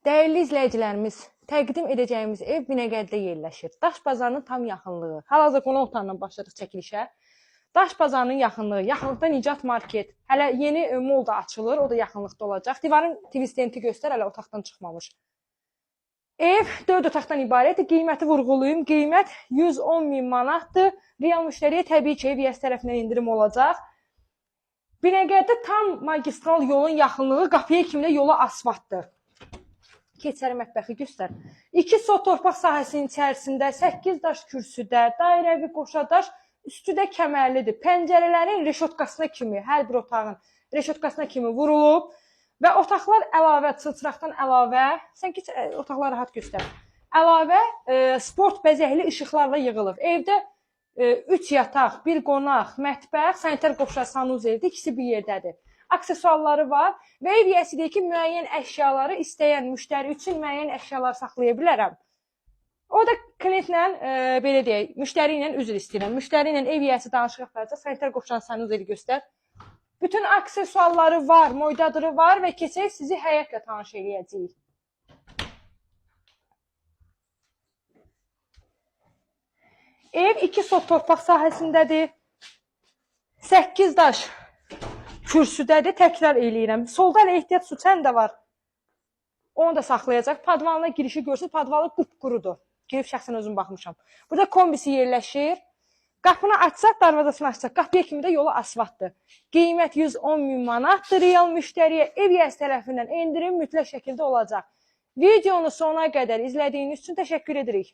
Dəyərli izləyicilərimiz, təqdim edəcəyimiz ev Binəqədidə yerləşir. Daş bazarının tam yaxınlığı. Hal-hazırda qonaq otağından başladıq çəkilişə. Daş bazarının yaxınlığı, yaxınlıqda Nicat Market. Hələ yeni mol da açılır, o da yaxınlıqda olacaq. Divarın twistenti göstər, hələ otaqdan çıxmamış. Ev 4 otaqdan ibarətdir. Qiyməti vurğulayım. Qiymət 110 min manatdır. Real müştəriyə təbii ki, ev yiyəsi tərəfindən endirim olacaq. Binəqədidə tam magistral yolun yaxınlığı, qapıya kimi də yola asfaltdır. Keçəri mətbəxi göstər. 2 sot torpaq sahəsinin içərisində 8 daş kürsüdə, dairəvi qoşa daş, üstü də kəmərlidir. Pəncərələrin reşotkasına kimi, hər bir otağın reşotkasına kimi vurulub və otaqlar əlavə, çılçıraqdan əlavə, sən keç otaqları rahat göstər. Əlavə sport bəzəkli işıqlarla yığılıb. Evdə 3 yataq, 1 qonaq, mətbəx, sanitar qovşaq, sanuzeldir, ikisi bir yerdədir. Aksesuarları var və ev yiyəsi deyir ki, müəyyən əşyaları istəyən müştəri üçün müəyyən əşyalar saxlaya bilərəm. O da klientlə, belə deyək, müştəri ilə üzr istəyirəm. Müştəri ilə ev yiyəsi danışıq aparacaq. Sanitar qovşağın sanuzeli göstər. Bütün aksesuarları var, moydadırı var və keçək sizi həyətlə tanış eləyəcəyik. Ev 2 sot torpaq sahəsindədir. 8 daş kürsüdədir. Təkrar eləyirəm. Solda hələ ehtiyat su çən də var. Onu da saxlayacaq. Podvalına girişi görsün. Podvalı qupqurudur. Girib şəxsən özüm baxmışam. Burada kombisi yerləşir. Qapını açsaq, darvazasını açsaq, qapıya kimi də yolu asfaltdır. Qiymət 110 min manatdır real müştəriyə. Ev yiyəsi tərəfindən endirim mütləq şəkildə olacaq. Videonu sona qədər izlədiyiniz üçün təşəkkür edirik.